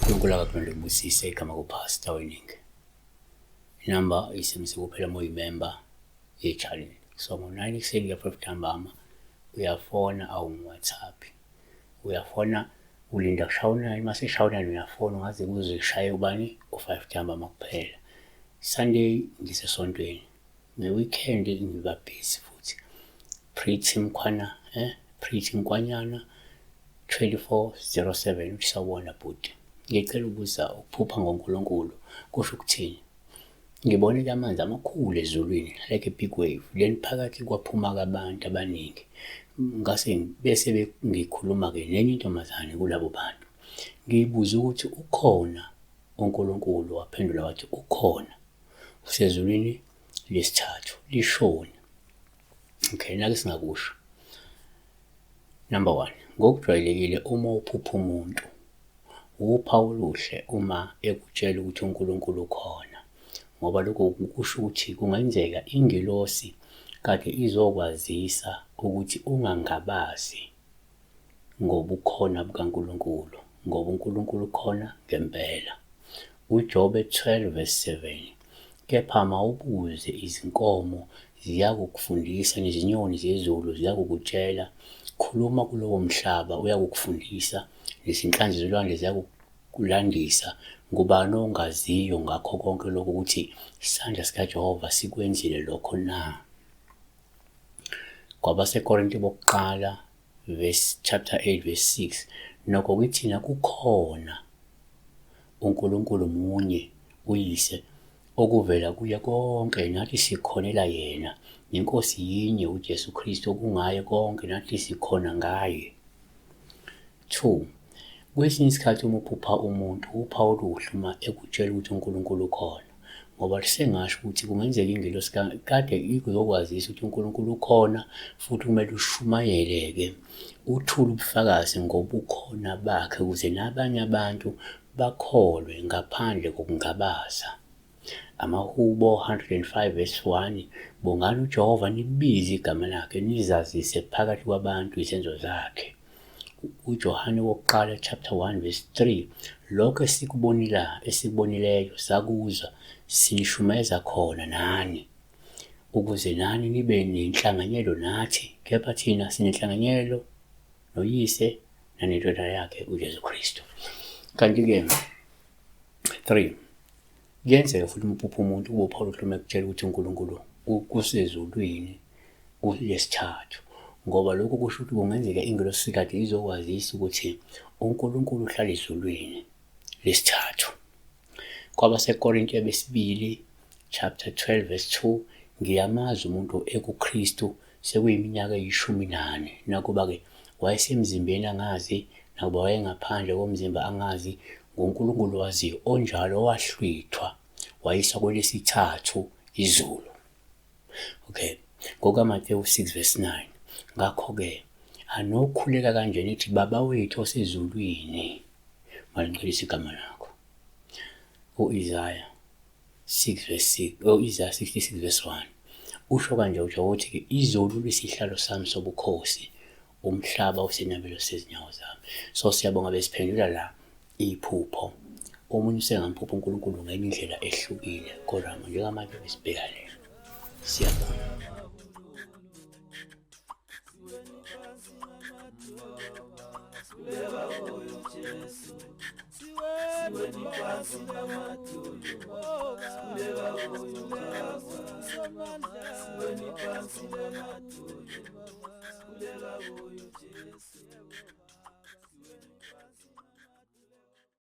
UNkulunkulu akakulondolozise igama kuPastor Weningi. Inamba isemse kuphela uma uyimemba ye-channel. So ngo-9 ekuseni kuya 5 ntambama uyafona awungi-WhatsApp. Uyafona ulinda kushaya u-9 mase kushaya u-9 uyafona ungaze kuze kushaye ubani u-5 ntambama kuphela. Sunday ngisesontweni. Nge-weekend ngiba busy futhi. Pretty Mkhwana, Pretty Nkwanyana 2407 uthi sawubona bhuti. Ngicela ukubuza ukuphupha ngoNkulunkulu kusho ukuthini? Ngibone amanzi amakhulu ezulwini like a big wave then phakathi kwaphuma abantu abaningi ngase bese ngikhuluma-ke nenye intombazane kulabo bantu ngiyibuza ukuthi ukhona uNkulunkulu waphendula wathi ukhona usezulwini lesithathu lishoni. Okay, nake singakusho. Number 1, ngokujwayelekile uma uphupha umuntu wuphawu oluhle uma ekutshela ukuthi uNkulunkulu ukhona ngoba lokho kusho ukuthi kungenzeka ingelosi kade izokwazisa ukuthi ungangabazi ngobukhona bukaNkulunkulu ngoba uNkulunkulu ukhona ngempela. UJobe 12 verse 7 Kepha mawubuze izinkomo ziyakukufundisa nezinyoni zezulu ziyakukutshela khuluma kulowo mhlaba uyakukufundisa nezinhlanzi zolwandle ziyakulandisa ngubani ongaziyo ngakho konke lokhu ukuthi isandla sikaJehova sikwenzile lokho na? KwabaseKorinte bokuqala verse chapter 8 verse 6 nokho kithina kukhona uNkulunkulu munye uYise okuvela kuye konke nathi sikhonela yena nenkosi yinye uJesu Kristu okungaye konke nathi sikhona ngaye. 2 Kwesinye isikhathi uma uphupha umuntu uphawu oluhle uma ekutshela ukuthi uNkulunkulu ukhona ngoba sengasho ukuthi kungenzeka ingelosi kade izokwazisa ukuthi uNkulunkulu ukhona futhi kumele ushumayele-ke uthule ubufakazi ngobukhona bakhe ukuze nabanye abantu bakholwe ngaphandle kokungabaza. AmaHubo 105 verse 1 Bongani uJehova nibize igama lakhe nizazise phakathi kwabantu izenzo zakhe. UJohane wokuqala chapter 1 verse 3 Lokho esikubonila esikubonileyo sakuzwa sinishumayeza khona nani ukuze nani nibe nenhlanganyelo nathi kepha thina sinenhlanganyelo noYise nanendodana yakhe uJesu Kristu. Kanti-ke 3 kuyenzeka futhi umphupha umuntu ube uPaul Hlume ekutshela ukuthi uNkulunkulu kusezulwini kulesithathu ngoba lokho kusho ukuthi kungenzeka ingelosi kade izokwazisa ukuthi uNkulunkulu uhlala ezulwini lesithathu. KwabaseKorinte besibili chapter 12 verse 2 ngiyamazi umuntu ekuKristu sekuyiminyaka eyishumi nane nakuba-ke wayesemzimbeni angazi nakuba wayengaphandle komzimba angazi nguNkulunkulu waziyo onjalo wahlwithwa wayiswa kwelesithathu izulu. Okay, ngokaMateyu 6 verse 9 ngakho-ke anokhuleka kanje nithi Baba wethu osezulwini malingcwelise igama lakho. U-Isaya 6 verse 6 u-Isaya 66 verse 1 usho kanje uJehova uthi-ke izulu lisihlalo sami sobukhosi umhlaba usenabelo sezinyawo zami. So siyabonga besiphendula la iphupho omunye usengamphupha uNkulunkulu ngenye indlela ehlukile kodwa njengamanje besibheka le siyabonga. Sikhuleka kuyo Jesu.